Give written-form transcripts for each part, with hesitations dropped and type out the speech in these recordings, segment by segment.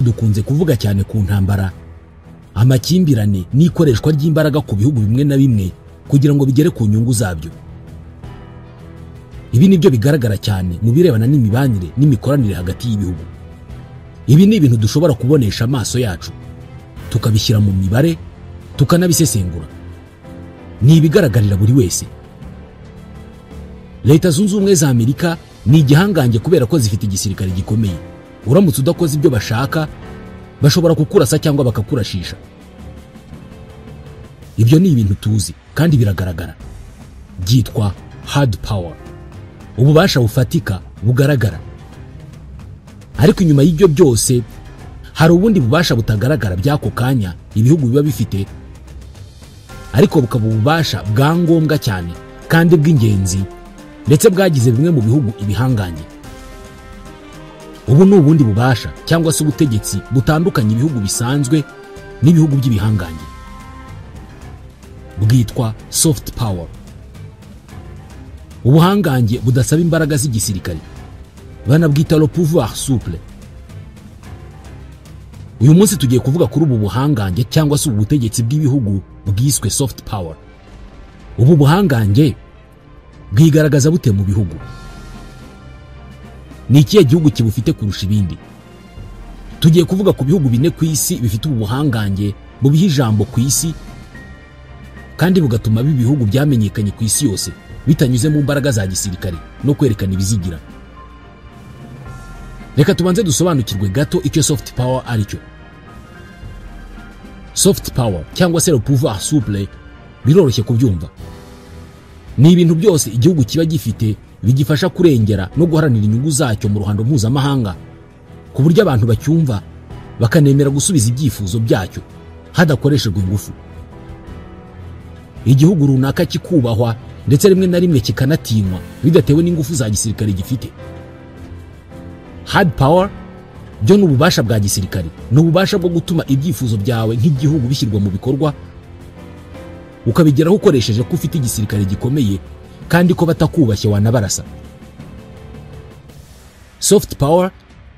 Dukunze kuvuga cyane ku ntambara, amakimbirane n'ikoreshwa ry'imbaraga ku bihugu bimwe na bimwe kugira ngo bigere ku nyungu zabyo. Ibi nibyo bigaragara cyane mu birebana n'imibanire n'imikoranire hagati y'ibihugu. Ibi ni ibintu dushobora kubonesha amaso yacu, tukabishyira mu mibare, tukanabisesengura. Ni ibigaragarira buri wese. Leta Zunze Ubumwe za Amerika ni igihangange kubera ko zifite igisirikare gikomeye. Uramutse udakoze ibyo bashaka, bashobora kukurasa cyangwa bakakurashisha. Ibyo ni ibintu tuzi kandi biragaragara. Byitwa hard power, ububasha bufatika bugaragara. Ariko inyuma y'ibyo byose hari ubundi bubasha butagaragara by'ako kanya ibihugu biba bifite, ariko bukaba ububasha bwa ngombwa cyane kandi bw'ingenzi, ndetse bwagize bimwe mu bihugu ibihangange. Ubu ni ubundi bubasha cyangwa se ubutegetsi butandukanye ibihugu bisanzwe n'ibihugu by'ibihangange, bwitwa soft power, ubuhangange budasaba imbaraga z'igisirikare, banabwita le pouvoir souple. Uyu munsi tugiye kuvuga kuri ubu buhangange cyangwa se ubu butegetsi bw'ibihugu bwiswe soft power. Ubu buhangange bwigaragaza bute mu bihugu? Ni ikihe gihugu kibufite kurusha ibindi? Tugiye kuvuga ku bihugu bine ku isi bifite ubu buhangange bubiha ijambo ku isi, kandi bugatuma biba ibihugu byamenyekanye ku isi yose bitanyuze mu mbaraga za gisirikare no kwerekana ibizigira. Reka tubanze dusobanukirwe gato icyo soft power ari cyo. Soft power cyangwa se le pouvoir souple biroroshye kubyumva. Ni ibintu byose igihugu kiba gifite bigifasha kurengera no guharanira inyungu zacyo mu ruhando mpuzamahanga, ku buryo abantu bacyumva bakanemera gusubiza ibyifuzo byacyo hadakoreshejwe ingufu. Igihugu runaka kikubahwa ndetse rimwe na rimwe kikanatinywa bidatewe n'ingufu za gisirikare gifite. Hard power byo ni ububasha bwa gisirikare, ni ububasha bwo gutuma ibyifuzo byawe nk'igihugu bishyirwa mu bikorwa, ukabigeraho ukoresheje ko ufite igisirikare gikomeye kandi ko batakubashye wanabarasa. Soft power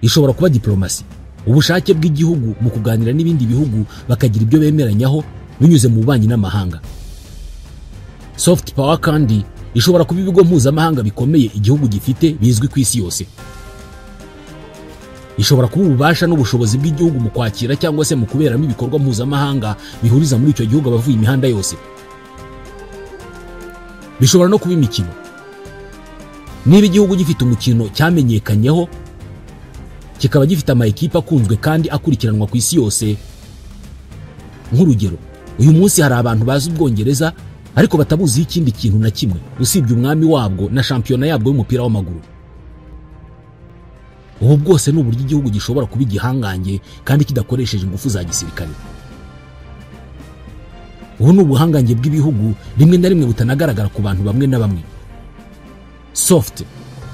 ishobora kuba diplomasi, ubushake bw'igihugu mu kuganira n'ibindi bihugu bakagira ibyo bemeranyaho binyuze mu bubanyi n'amahanga. Soft power kandi ishobora kuba ibigo mpuzamahanga bikomeye igihugu gifite bizwi ku isi yose. Ishobora kuba ububasha n'ubushobozi bw'igihugu mu kwakira cyangwa se mu kuberamo ibikorwa mpuzamahanga bihuriza muri icyo gihugu abavuye imihanda yose. Bishobora no kuba imikino. Niba igihugu gifite umukino cyamenyekanyeho, kikaba gifite ama ekipe akunzwe kandi akurikiranwa ku isi yose. Nk'urugero, uyu munsi hari abantu bazi Ubwongereza ariko batabuziho ikindi kintu na kimwe usibye umwami wabwo na shampiyona yabwo y'umupira w'amaguru. Ubu bwose ni uburyo igihugu gishobora kuba igihangange kandi kidakoresheje ingufu za gisirikare. Ubu ni ubuhangange bw'ibihugu rimwe na rimwe butanagaragara ku bantu bamwe na bamwe. Soft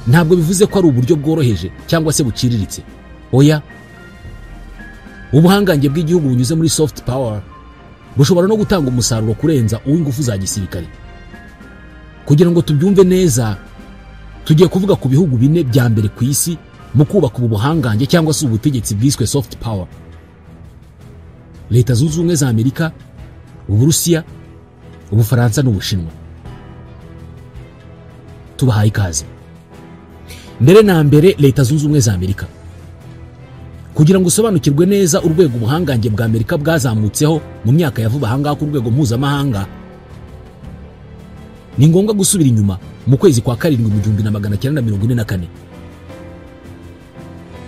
ntabwo bivuze ko ari uburyo bworoheje cyangwa se buciriritse. Oya, ubuhangange bw'igihugu bunyuze muri soft power bushobora no gutanga umusaruro kurenza uw'ingufu za gisirikare. Kugira ngo tubyumve neza, tugiye kuvuga ku bihugu bine bya mbere ku isi mu kubaka ubu buhangange cyangwa se ubutegetsi bwiswe soft power: Leta Zunze Ubumwe za Amerika, Uburusiya, Ubufaransa n'Ubushinwa. Tubahaye ikaze. Mbere na mbere, Leta Zunze Ubumwe za Amerika. Kugira ngo usobanukirwe neza urwego ubuhangange bwa Amerika bwazamutseho mu myaka ya vuba ahangaha ku rwego mpuzamahanga, ni ngombwa gusubira inyuma mu kwezi kwa karindwi mu 1944.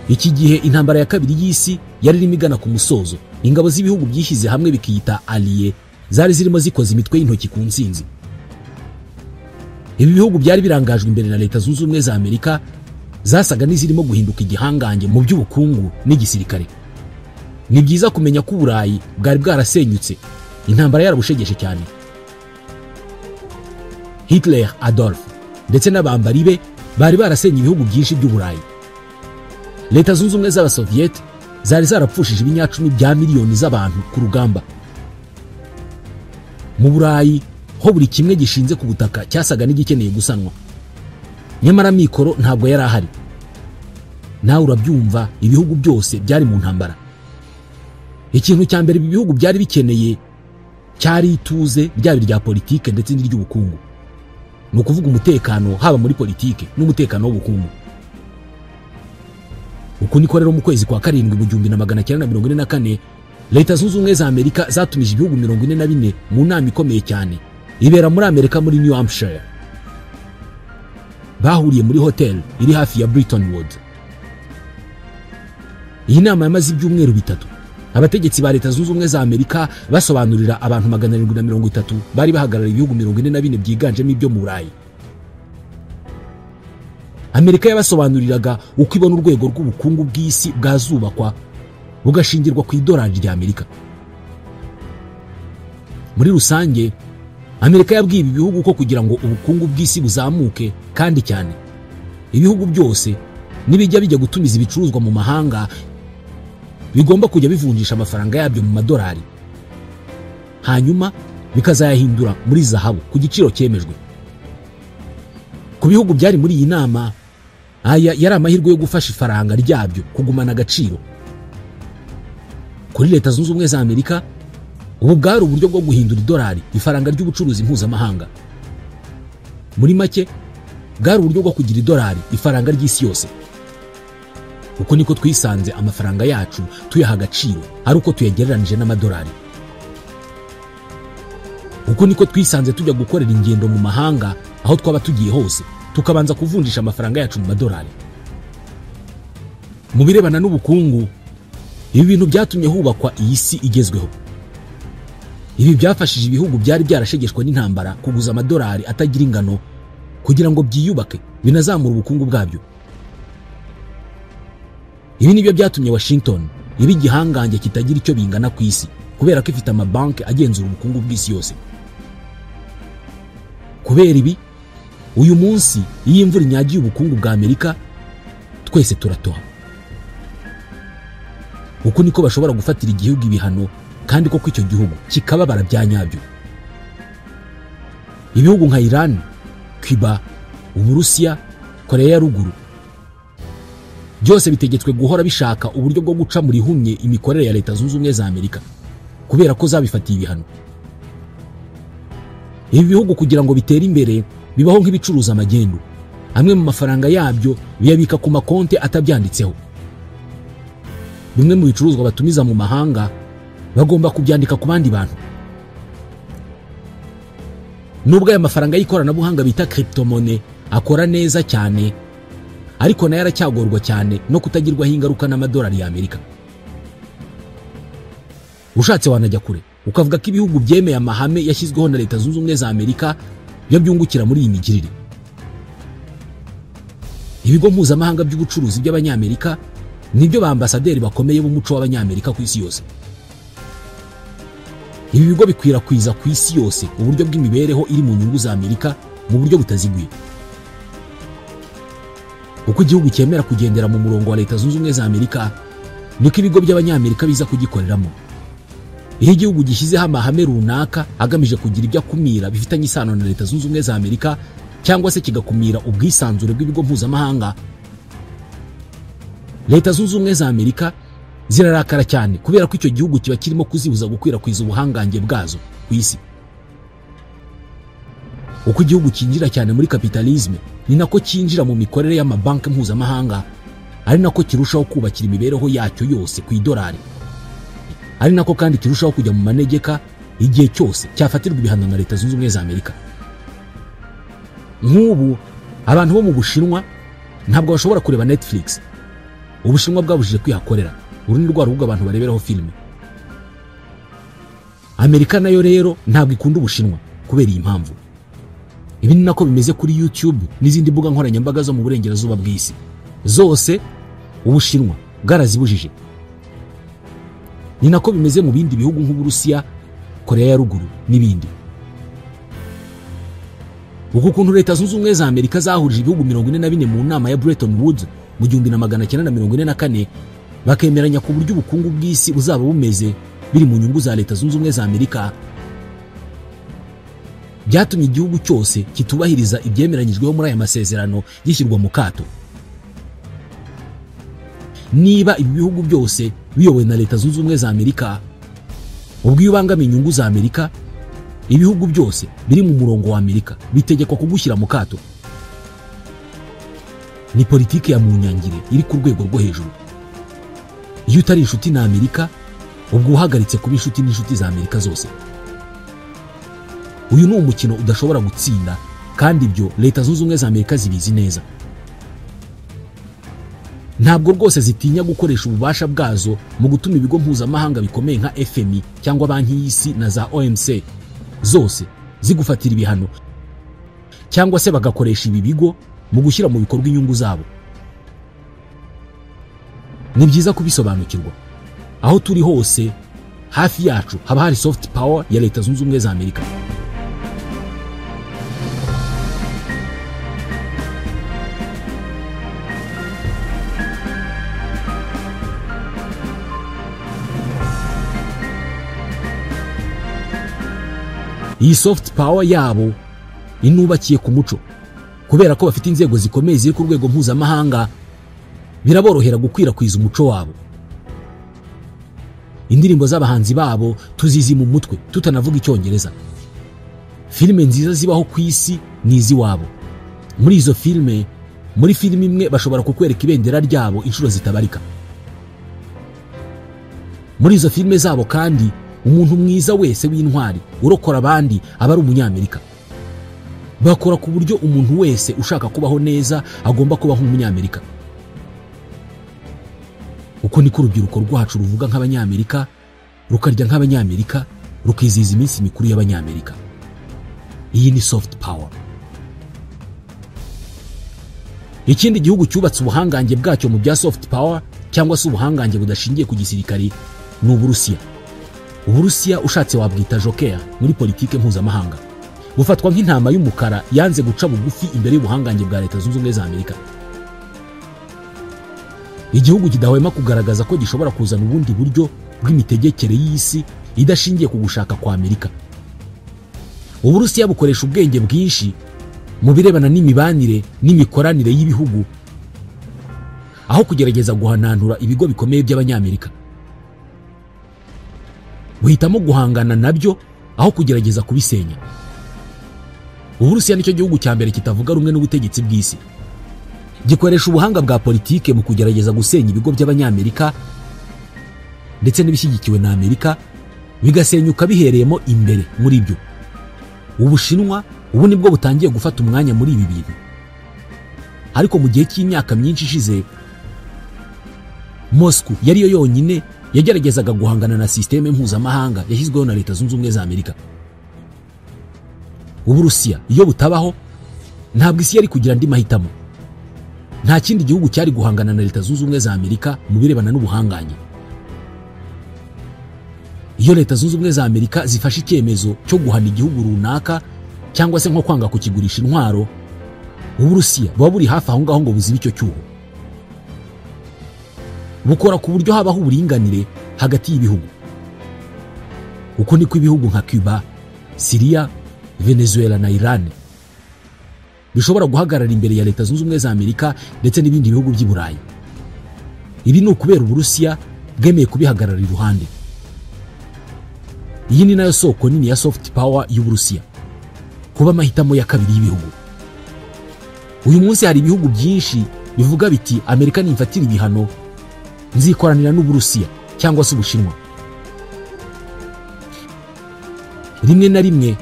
Iki gihe intambara ya kabiri y'isi yari irimo igana ku musozo. Ingabo z'ibihugu byishyize hamwe bikiyita Alliés zari zirimo zikoza imitwe y'intoki ku ntsinzi. Ibi bihugu byari birangajwe imbere na Leta Zunze Ubumwe za Amerika, zasaga n'izirimo guhinduka igihangange mu by'ubukungu n'igisirikare. Ni byiza kumenya ko Uburayi bwari bwarasenyutse, intambara yarabushegeshe cyane. Hitler Adolf ndetse n'abambari be bari barasenye ibihugu byinshi by'Uburayi. Leta Zunze Ubumwe z'Abasoviyete zari zarapfushije ibinyacumi bya miliyoni z'abantu ku rugamba. Mu Burayi ho buri kimwe gishinze ku butaka cyasaga n'igikeneye gusanwa, nyamara mikoro ntabwo yari ahari. Nawe urabyumva, ibihugu byose byari mu ntambara. Ikintu cya mbere ibi bihugu byari bikeneye cyari ituze, byaba irya politike ndetse n'iry'ubukungu. Ni ukuvuga umutekano haba muri politike n'umutekano w'ubukungu. Uku niko rero mu kwezi kwa karindwi mu 1944 Leta Zunze Ubumwe za Amerika zatumije ibihugu 44 mu nama ikomeye cyane ibera muri Amerika muri New Hampshire. Bahuriye muri hotel iri hafi ya Bretton Woods. Iyi nama yamaze ibyumweru bitatu. Abategetsi ba Leta Zunze Ubumwe za Amerika basobanurira abantu 730 bari bahagarariye ibihugu 44 byiganjemo ibyo mu Burayi. Amerika yabasobanuriraga uko ibona urwego rw'ubukungu bw'isi bwazubakwa bugashingirwa ku idolari rya Amerika. Muri rusange, Amerika yabwiye ibi bihugu ko kugira ngo ubukungu bw'isi buzamuke kandi cyane, ibihugu byose nibijya bijya gutumiza ibicuruzwa mu mahanga bigomba kujya bivunjisha amafaranga yabyo mu madolari, hanyuma bikazayahindura muri zahabu ku giciro cyemejwe. Ku bihugu byari muri iyi nama, aya yari amahirwe yo gufasha ifaranga ryabyo kugumana agaciro. Kuri Leta Zunze Ubumwe za Amerika, ubu bwari uburyo bwo guhindura idolari ifaranga ry'ubucuruzi mpuzamahanga. Muri make, bwari uburyo bwo kugira idolari ifaranga ry'isi yose. Uko niko twisanze amafaranga yacu tuyaha agaciro ari uko tuyagereranije n'amadolari. Uko niko twisanze tujya gukorera ingendo mu mahanga aho twaba tugiye hose, tukabanza kuvunjisha amafaranga yacu mu madolari. Mu birebana n'ubukungu, ibi bintu byatumye hubakwa iyi si igezweho. Ibi byafashije ibihugu byari byarashegeshwe n'intambara kuguza amadolari atagira ingano kugira ngo byiyubake binazamura ubukungu bwabyo. Ibi nibyo byatumye Washington iba igihangange kitagira icyo bingana ku isi, kubera ko ifite amabanki agenzura ubukungu bw'isi yose. Kubera ibi, uyu munsi iyo imvura inyagiye ubukungu bwa Amerika, twese turatoha. Uku niko bashobora gufatira igihugu ibihano, kandi koko icyo gihugu kikababara bya nyabyo. Ibihugu nka Iran, Cuba, Uburusiya, Korea ya Ruguru byose bitegetswe guhora bishaka uburyo bwo guca muri humye imikorere ya Leta Zunze Ubumwe za Amerika, kubera ko zabifatiye ibihano. Ibi bihugu kugira ngo bitere imbere bibaho nk'ibicuruza amagendu. Amwe mu mafaranga yabyo biyabika ku makonte atabyanditseho. Bimwe mu bicuruzwa batumiza mu mahanga bagomba kubyandika ku bandi bantu. Nubwo aya mafaranga y'ikoranabuhanga bita cryptomonnaie akora neza cyane, ariko nayo aracyagorwa cyane no kutagirwaho ingaruka n'amadolari ya Amerika. Ushatse wanajya kure ukavuga ko ibihugu byemeye amahame yashyizweho na Leta Zunze Ubumwe za Amerika byo byungukira muri iyi migirire. Ibigo mpuzamahanga by'ubucuruzi by'Abanyamerika nibyo ba ambasaderi bakomeye b'umuco w'Abanyamerika ku isi yose. Ibi bigo bikwirakwiza ku isi yose uburyo bw'imibereho iri mu nyungu za Amerika mu buryo butaziguye. Uko igihugu cyemera kugendera mu murongo wa Leta Zunze Ubumwe za Amerika, niko ibigo by'Abanyamerika biza kugikoreramo. Iyo igihugu gishyizeho amahame runaka agamije kugira ibyo akumira bifitanye isano na Leta Zunze Ubumwe za Amerika, cyangwa se kigakumira ubwisanzure bw'ibigo mpuzamahanga, Leta Zunze Ubumwe za Amerika zirarakara cyane, kubera ko icyo gihugu kiba kirimo kuzibuza gukwirakwiza ubuhangange bwazo ku isi. Uko igihugu cyinjira cyane muri kapitalisme, ni nako cyinjira mu mikorere y'amabanki mpuzamahanga, ari nako kirushaho kubakira imibereho yacyo yose ku idolari, ari nako kandi kirushaho kujya mu manegeka igihe cyose cyafatirwa ibihano na Leta Zunze Ubumwe za Amerika. Nk'ubu abantu bo mu Bushinwa ntabwo bashobora kureba Netflix. Ubushinwa bwabujije kwihakorera, uru ni rwa rubuga abantu bareberaho filime. Amerika nayo rero ntabwo ikunda Ubushinwa kubera iyi mpamvu. Ibi ni nako bimeze kuri YouTube n'izindi mbuga nkoranyambaga zo mu burengerazuba bw'isi. Zose Ubushinwa bwarazibujije. Ni nako bimeze mu bindi bihugu nk'Uburusiya, Korea ya Ruguru n'ibindi. Uku kuntu Leta Zunze Ubumwe za Amerika zahurije ibihugu 44 mu nama ya Bretton Woods mu 1944, bakemeranya ku buryo ubukungu bw'isi buzaba bumeze biri mu nyungu za Leta Zunze Ubumwe za Amerika, byatumye igihugu cyose kitubahiriza ibyemeranyijweho muri aya masezerano gishyirwa mu kato. Niba ibi bihugu byose biyobowe na Leta Zunze Ubumwe za Amerika, Ubwo iyo ubangamiye inyungu za Amerika, ibihugu byose biri mu murongo wa Amerika bitegekwa kugushyira mu kato. Ni politiki ya munyangire iri ku rwego rwo hejuru. Iyo utari inshuti na Amerika, ubwo uhagaritse kuba inshuti n'inshuti za Amerika zose. Uyu ni umukino udashobora gutsinda, kandi ibyo Leta Zunze Ubumwe za Amerika zibizi neza. Ntabwo rwose zitinya gukoresha ububasha bwazo mu gutuma ibigo mpuzamahanga bikomeye nka FMI cyangwa Banki y'Isi na za OMC zose zigufatira ibihano, cyangwa se bagakoresha ibi bigo mu gushyira mu bikorwa inyungu zabo. Ni byiza kubisobanukirwa. Aho turi hose hafi yacu haba hari soft power ya Leta Zunze Ubumwe za Amerika. Iyi soft power yabo inubakiye ku muco. Kubera ko bafite inzego zikomeye ziri ku rwego mpuzamahanga, biraborohera gukwirakwiza umuco wabo. Indirimbo z'abahanzi babo tuzizi mu mutwe tutanavuga Icyongereza. Filime nziza zibaho ku isi ni iziwabo. Muri izo filime, muri filime imwe bashobora kukwereka ibendera ryabo inshuro zitabarika. Muri izo filime zabo kandi, umuntu mwiza wese w'intwari urokora abandi aba ari umunyamerika. Bakora ku buryo umuntu wese ushaka kubaho neza agomba kubaho nk'umunyamerika. Uko niko urubyiruko rwacu ruvuga nk'abanyamerika, rukarya nk'abanyamerika, rukizihiza iminsi mikuru y'abanyamerika. Iyi ni soft power. Ikindi gihugu cyubatse ubuhangange bwacyo mu bya soft power cyangwa se ubuhangange budashingiye ku gisirikari ni Uburusiya. Uburusiya ushatse wabwita joker muri politike mpuzamahanga. Bufatwa nk'intama y'umukara yanze guca bugufi imbere y'ubuhangange bwa Leta Zunze Ubumwe za Amerika. Igihugu kidahwema kugaragaza ko gishobora kuzana ubundi buryo bw'imitegekere y'isi idashingiye ku gushaka kwa Amerika. Uburusiya bukoresha ubwenge bwinshi mu birebana n'imibanire n'imikoranire y'ibihugu, aho kugerageza guhananura ibigo bikomeye by'abanyamerika. Buhitamo guhangana nabyo aho kugerageza kubisenya. Uburusiya nicyo gihugu cya mbere kitavuga rumwe n'ubutegetsi bw'isi. Gikoresha ubuhanga bwa politike mu kugerageza gusenya ibigo by'abanyamerika ndetse n'ibishyigikiwe na Amerika, bigasenyuka bihereyemo imbere muri byo. Ubushinwa ubu nibwo butangiye gufata umwanya muri ibi bintu. Ariko mu gihe cy'imyaka myinshi ishize, Moscow yari yo yonyine yageragezaga guhangana na systeme mpuzamahanga yashyizweho na Leta Zunze Ubumwe za Amerika. Uburusiya iyo butabaho, ntabwo isi yari kugira andi mahitamo. Nta kindi gihugu cyari guhangana na Leta Zunze Ubumwe za Amerika mu birebana n'ubuhangange. Iyo Leta Zunze Ubumwe za Amerika zifashe icyemezo cyo guhana igihugu runaka cyangwa se nko kwanga kukigurisha intwaro, Uburusiya buba buri hafi aho ngaho ngo buzibe icyo cyuho. Bukora ku buryo habaho uburinganire hagati y'ibihugu. Uko niko ibihugu nka Cuba, Syria, Venezuela na Iran bishobora guhagarara imbere ya Leta Zunze Ubumwe za Amerika ndetse n'ibindi bihugu by'i Burayi. Ibi ni ukubera Uburusiya bwemeye kubihagarara iruhande. Iyi ni nayo soko nini ya soft power y'Uburusiya, kuba amahitamo ya kabiri y'ibihugu. Uyu munsi hari ibihugu byinshi bivuga biti Amerika nimfatira ibihano nzikoranira n'Uburusiya cyangwa se Ubushinwa. Rimwe na rimwe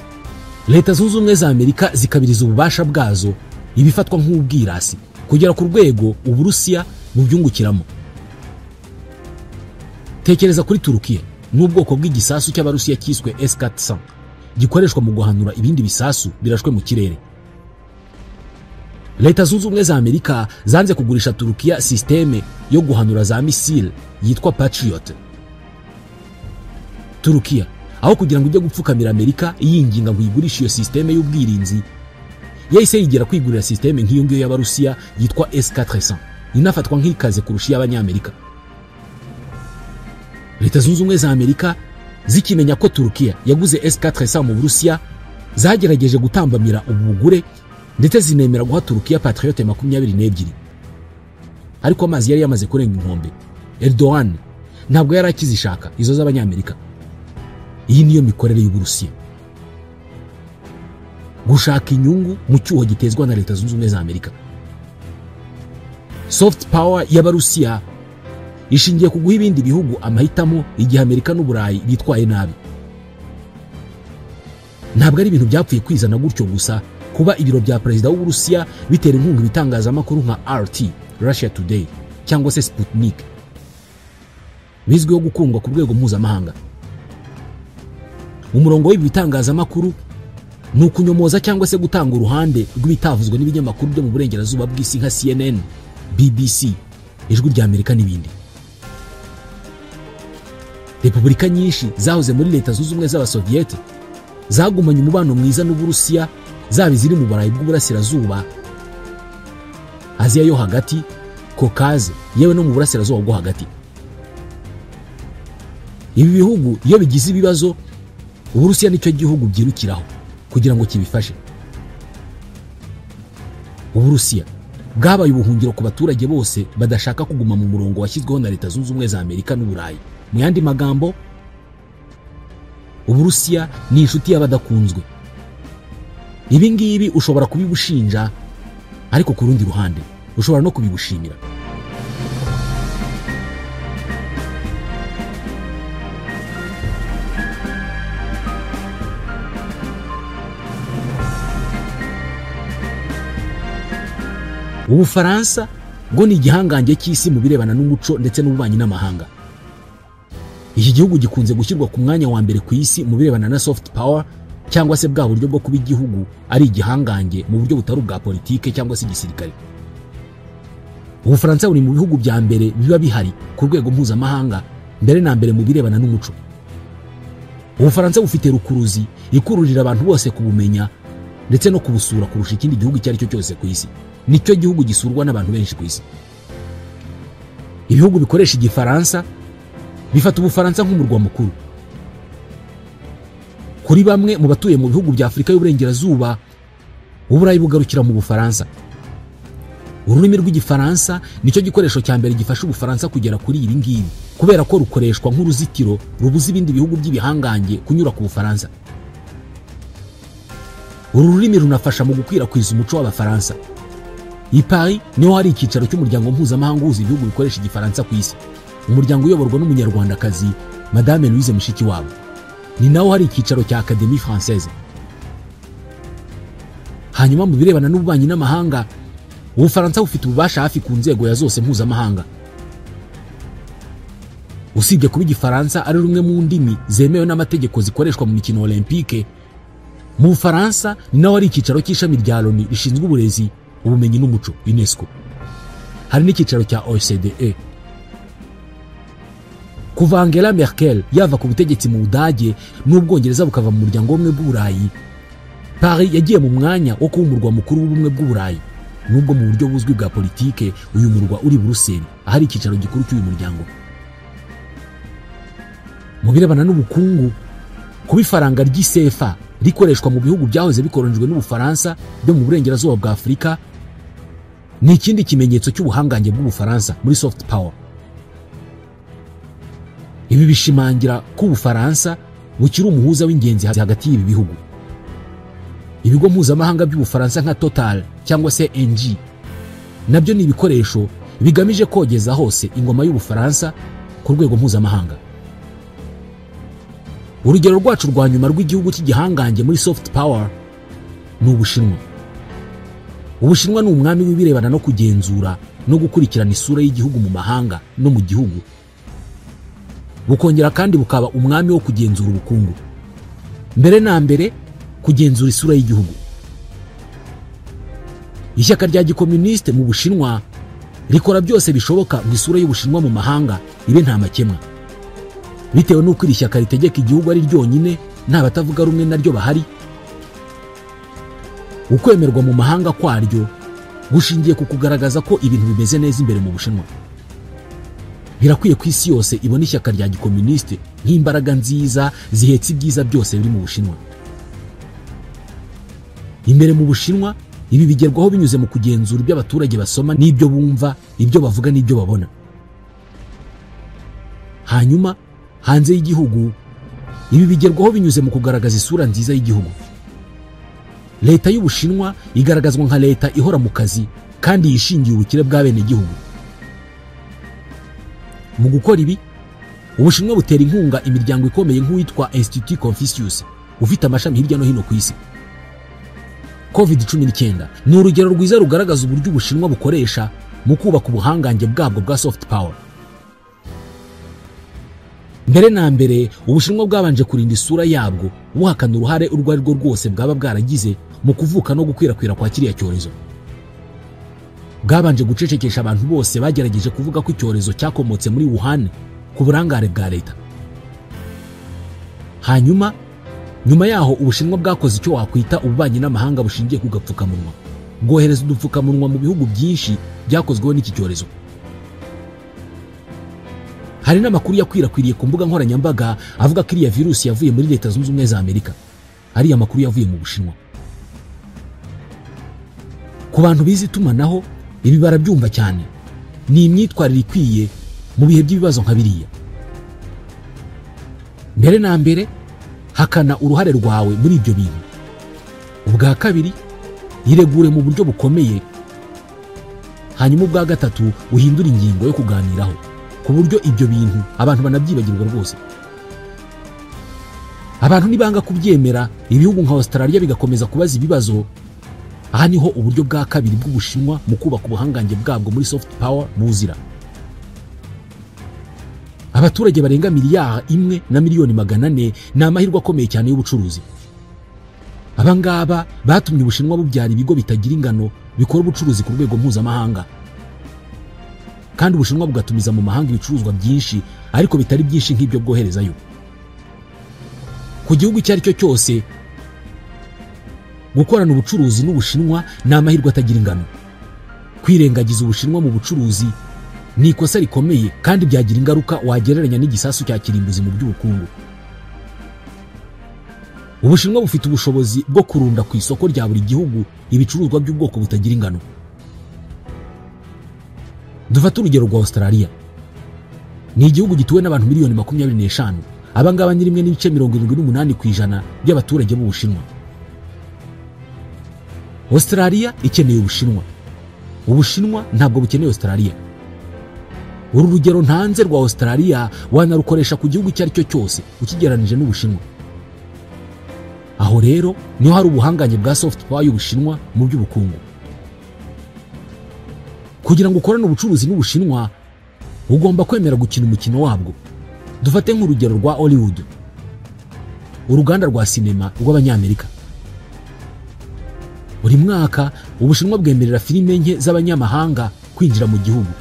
Leta Zunze Ubumwe za Amerika zikabiriza ububasha bwazo ibifatwa nk'ubwirasi kugera ku rwego Uburusiya bubyungukiramo. Tekereza kuri Turukiya n'ubwoko bw'igisasu cy'Abarusiya cyiswe S-400 gikoreshwa mu guhanura ibindi bisasu birashwe mu kirere. Leta Zunze Ubumwe za Amerika zanze kugurisha Turukiya systeme yo guhanura za misile yitwa Patriot. Turukiya aho kugira ngo ujye gupfukamira Amerika yinginga ngo igurishe iyo systeme y'ubwirinzi, yahise yigira kwigurira systeme nk'iyo ngiyo y'Abarusiya yitwa S-400 inafatwa nk'ikaze kurusha iy'Abanyamerika. Leta Zunze Ubumwe za Amerika zikimenya ko Turukiya yaguze S-400 mu Burusiya, zagerageje gutambamira ubugure ndetse zinemera guha Turukiya Patriot 22. Ariko amazi yari yamaze kurenga inkombe. Erdogan ntabwo yari akizishaka izo z'Abanyamerika. Iyi niyo mikorere y'Uburusiya, gushaka inyungu mu cyuho gitezwa na Leta Zunze Ubumwe za Amerika. Soft power y'Abarusiya ishingiye ku guha ibindi bihugu amahitamo igihe Amerika n'Uburayi bitwaye nabi. Ntabwo ari ibintu byapfuye kwizana gutyo gusa kuba ibiro bya perezida w'Uburusiya bitera inkunga ibitangazamakuru nka RT, Russia Today cyangwa se Sputnik, bizwiho gukundwa ku rwego mpuzamahanga. Umurongo w'ibi bitangazamakuru ni ukunyomoza cyangwa se gutanga uruhande rw'ibitavuzwe n'ibinyamakuru byo mu burengerazuba bw'isi nka CNN, BBC, Ijwi rya Amerika n'ibindi. Repubulika nyinshi zahoze muri Leta Zunze Ubumwe z'Abasoviyete zagumanye umubano mwiza n'Uburusiya, zaba iziri mu Burayi bw'Uburasirazuba, Aziya yo hagati, Caucase, yewe no mu Burasirazuba bwo hagati. Ibi bihugu iyo bigize ibibazo, Uburusiya nicyo gihugu byirukiraho kugira ngo kibifashe. Uburusiya bwabaye ubuhungiro ku baturage bose badashaka kuguma mu murongo washyizweho na Leta Zunze Ubumwe za Amerika n'Uburayi. Mu yandi magambo, Uburusiya ni inshuti y'abadakunzwe. Ibi ngibi ushobora kubibushinja, ariko ku rundi ruhande ushobora no kubibushimira. Ubufaransa bwo ni igihangange cy'isi mu birebana n'umuco ndetse n'ububanyi n'amahanga. Iki gihugu gikunze gushyirwa ku mwanya wa mbere ku isi mu birebana na soft power, cyangwa se bwa buryo bwo kuba igihugu ari igihangange mu buryo butari ubwa politike cyangwa se igisirikare. Ubufaransa buri mu bihugu bya mbere biba bihari ku rwego mpuzamahanga, mbere na mbere mu birebana n'umuco. Ubufaransa bufite rukuruzi ikururira abantu bose kubumenya ndetse no kubusura kurusha ikindi gihugu icyo ari cyo cyose ku isi. Nicyo gihugu gisurwa n'abantu benshi ku isi. Ibihugu bikoresha igifaransa bifata Ubufaransa nk'umurwa mukuru. Kuri bamwe mu batuye mu bihugu bya Afurika y'Uburengerazuba, Uburayi bugarukira mu Bufaransa. Ururimi rw'igifaransa nicyo gikoresho cya mbere gifasha Ubufaransa kugera kuri ibi ngibi, kubera ko rukoreshwa nk'uruzitiro rubuza ibindi bihugu by'ibihangange kunyura ku Bufaransa. Uru rurimi runafasha mu gukwirakwiza umuco w'Abafaransa. I Paris niho hari icyicaro cy'umuryango mpuzamahanga uhuza ibihugu bikoresha igifaransa ku isi, umuryango uyoborwa n'umunyarwandakazi Madame Louise Mushikiwabo. Ni naho hari icyicaro cya Académie Française. Hanyuma mu birebana n'ububanyi n'amahanga, Ubufaransa bufite ububasha hafi ku nzego ya zose mpuzamahanga. Usibye kuba igifaransa ari rumwe mu ndimi zemewe n'amategeko zikoreshwa mu mikino olympique, mu Bufaransa ni naho hari icyicaro cy'ishami rya Loni rishinzwe uburezi, ubumenyi n'umuco, UNESCO. Hari n'icyicaro cya OCDE. Kuva Angela Merkel yava ku butegetsi mu Budage n'Ubwongereza bukava mu muryango w'ubumwe bw'Uburayi, Paris yagiye mu mwanya wo kuba umurwa mukuru w'ubumwe bw'Uburayi, nubwo mu buryo buzwi bwa politike uyu murwa uri Buruseli, ahari icyicaro gikuru cy'uyu muryango. Mu birebana n'ubukungu, kuba ifaranga ry'isefa rikoreshwa mu bihugu byahoze bikoronijwe n'Ubufaransa byo mu burengerazuba bwa Afurika ni ikindi kimenyetso cy'ubuhangange bw'Ubufaransa muri soft power. Ibi bishimangira ko Ubufaransa bukiri umuhuza w'ingenzi hagati y'ibi bihugu. Ibigo mpuzamahanga by'Ubufaransa nka Total cyangwa se NG nabyo ni ibikoresho bigamije kogeza hose ingoma y'Ubufaransa ku rwego mpuzamahanga. Urugero rwacu rwa nyuma rw'igihugu cy'igihangange muri soft power ni Ubushinwa. Ubushinwa ni umwami w'ibirebana no kugenzura no gukurikirana isura y'igihugu mu mahanga no mu gihugu, bukongera kandi bukaba umwami wo kugenzura ubukungu. Mbere na mbere kugenzura isura y'igihugu. Ishyaka rya gikomuniste mu Bushinwa rikora byose bishoboka ngo isura y'Ubushinwa mu mahanga ibe nta makemwa. Bitewe n'uko iri shyaka ritegeka igihugu ari ryonyine, nta batavuga rumwe naryo bahari, ukwemerwa mu mahanga kwaryo gushingiye ku kugaragaza ko ibintu bimeze neza imbere mu Bushinwa. Birakwiye ku isi yose ibona ishyaka rya gikomuniste nk'imbaraga nziza zihetse ibyiza byose biri mu Bushinwa. Imbere mu Bushinwa ibi bigerwaho binyuze mu kugenzura ibyo abaturage basoma n'ibyo bumva, ibyo bavuga n'ibyo babona. Hanyuma hanze y'igihugu Ibi bigerwaho binyuze mu kugaragaza isura nziza y'igihugu. Leta y'Ubushinwa igaragazwa nka leta ihora mu kazi kandi yishingiye ubukire bwa bene gihugu. Mu gukora ibi, Ubushinwa butera inkunga imiryango ikomeye nk'uwitwa Institut Confucius ufite amashami hirya no hino ku isi. COVID-19 ni urugero rwiza rugaragaza uburyo Ubushinwa bukoresha mu kubaka ubuhangange bwabwo bwa soft power. Mbere na mbere, Ubushinwa bwabanje kurinda isura yabwo buhakana uruhare urwo ari rwo rwose bwaba bwaragize mu kuvuka no gukwirakwira kwa kiriya cyorezo. Bwabanje gucecekesha abantu bose bagerageje kuvuga ko icyorezo cyakomotse muri Wuhan ku burangare bwa leta. Hanyuma nyuma yaho Ubushinwa bwakoze icyo wakwita ububanyi n'amahanga bushingiye ku gapfukamunwa, bwohereza udupfukamunwa mu bihugu byinshi byakozweho n'iki cyorezo. Hari n'amakuru yakwirakwiriye ku mbuga nkoranyambaga avuga ko iriya virusi yavuye muri Leta Zunze Ubumwe za Amerika. Ariya makuru yavuye mu Bushinwa. Ku bantu bize itumanaho ibi barabyumva cyane. Ni imyitwarire ikwiye mu bihe by'ibibazo nka biriya. Mbere na mbere, hakana uruhare rwawe muri ibyo bintu. Ubwa kabiri, yiregure mu buryo bukomeye. Hanyuma ubwa gatatu, uhindure ingingo yo kuganiraho ku buryo ibyo bintu abantu banabyibagirwa rwose. Abantu nibanga kubyemera, ibihugu nka Australia bigakomeza kubaza ibibazo. Aha niho uburyo bwa kabiri bw'Ubushinwa mu kubaka ubuhangange bwabwo muri soft power buzira. Abaturage barenga 1,400,000,000 ni amahirwe akomeye cyane y'ubucuruzi. Abangaba batumye Ubushinwa bubyara ibigo bitagira ingano bikora ubucuruzi ku rwego mpuzamahanga. Kandi Ubushinwa bugatumiza mu mahanga ibicuruzwa byinshi ariko bitari byinshi nk'ibyo bwoherezayo. Ku gihugu icyo ari cyo cyose, gukorana ubucuruzi n'Ubushinwa ni amahirwe atagira ingano. Kwirengagiza Ubushinwa mu bucuruzi ni ikosa rikomeye kandi byagira ingaruka wagereranya n'igisasu cya kirimbuzi mu by'ubukungu. Ubushinwa bufite ubushobozi bwo kurunda ku isoko rya buri gihugu ibicuruzwa by'ubwoko butagira ingano. Dufate urugero rwa Australia. Ni igihugu gituwe n'abantu 25,000,000. Abangaba ni 1.78% by'abaturage b'Ubushinwa. Australia ikeneye Ubushinwa. Ubushinwa ntabwo bukeneye Australia. Uru rugero ntanze rwa Australia wanarukoresha ku gihugu icyo ari cyo cyose ukigeranije n'Ubushinwa. Aho rero niho hari ubuhangange bwa soft power y'Ubushinwa mu by'ubukungu. Kugira ngo ukorane ubucuruzi n'Ubushinwa ugomba kwemera gukina umukino wabwo. Dufate nk'urugero rwa Hollywood, uruganda rwa sinema rw'Abanyamerika. Buri mwaka Ubushinwa bwemerera filime nke z'abanyamahanga kwinjira mu gihugu.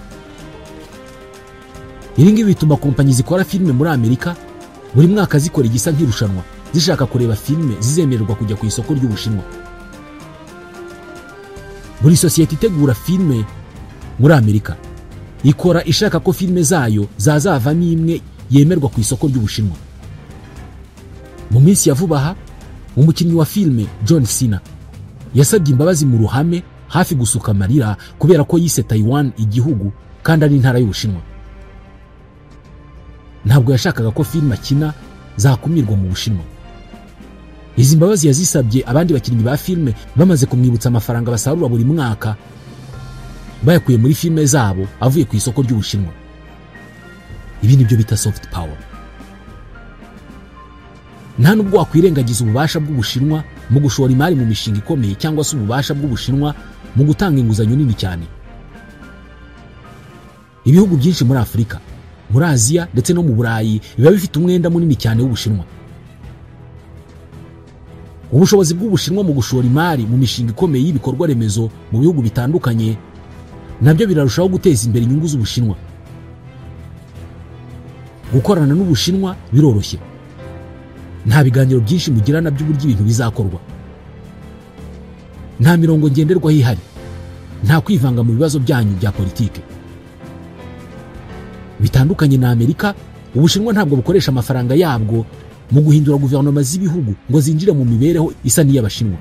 Ibi ngibi bituma kompanyi zikora filime muri Amerika buri mwaka zikora igisa nk'irushanwa zishaka kureba filime zizemererwa kujya ku isoko ry'Ubushinwa. Buri sosiyete itegura filime muri Amerika ikora ishaka ko filime zayo zazavamo imwe yemerwa ku isoko ry'Ubushinwa. Mu minsi ya vuba aha, umukinnyi wa filime John Cena yasabye imbabazi mu ruhame hafi gusuka amarira kubera ko yise Taiwan igihugu kandi ari intara y'Ubushinwa. Ntabwo yashakaga ko filime akina zakumirwa mu Bushinwa. Izi mbabazi yazisabye abandi bakinnyi ba filime bamaze kumwibutsa amafaranga basarura buri mwaka bayakuye muri filime zabo avuye ku isoko ry'Ubushinwa. Ibi nibyo bita soft power. Nta nubwo wakwirengagiza ububasha bw'Ubushinwa mu gushora imari mu mishinga ikomeye cyangwa se ububasha bw'Ubushinwa mu gutanga inguzanyo nini cyane. Ibihugu byinshi muri Afurika, muri Aziya ndetse no mu Burayi biba bifite umwenda munini cyane w'Ubushinwa. Ubushobozi bw'Ubushinwa mu gushora imari mu mishinga ikomeye y'ibikorwa remezo mu bihugu bitandukanye nabyo birarushaho guteza imbere inyungu z'Ubushinwa. Gukorana n'Ubushinwa biroroshye. Nta biganiro byinshi mugirana by'uburyo ibintu bizakorwa. Nta mirongo ngenderwaho ihari. Nta kwivanga mu bibazo byanyu bya politike. Bitandukanye na Amerika, Ubushinwa ntabwo bukoresha amafaranga yabwo mu guhindura guverinoma z'ibihugu ngo zinjire mu mibereho isa n'iy'Abashinwa.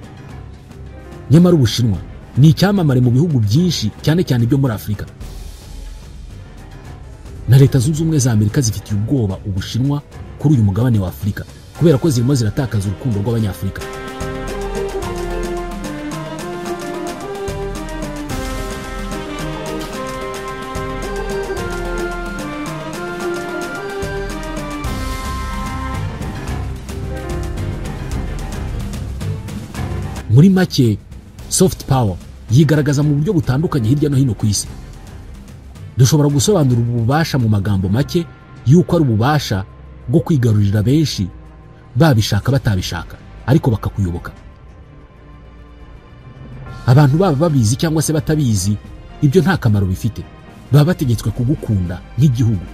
Nyamara Ubushinwa ni icyamamare mu bihugu byinshi cyane cyane byo muri Afurika. Na Leta Zunze Ubumwe za Amerika zifitiye ubwoba Ubushinwa kuri uyu mugabane wa Afurika Kubera ko zirimo ziratakaza urukundo rw'Abanyafurika. Muri make, soft power yigaragaza mu buryo butandukanye hirya no hino ku isi. Dushobora gusobanura ubu bubasha mu magambo make yuko ari ububasha bwo kwigarurira benshi, babishaka batabishaka, ariko bakakuyoboka. Abantu baba babizi cyangwa se batabizi, ibyo nta kamaro bifite, baba bategetswe kugukunda nk'igihugu.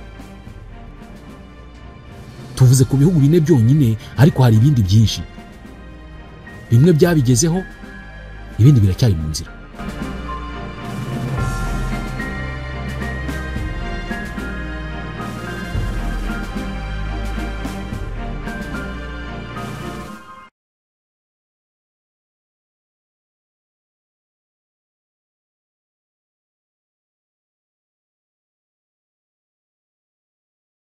Tuvuze ku bihugu bine byonyine, ariko hari ibindi byinshi. Bimwe byabigezeho, ibindi biracyari mu nzira.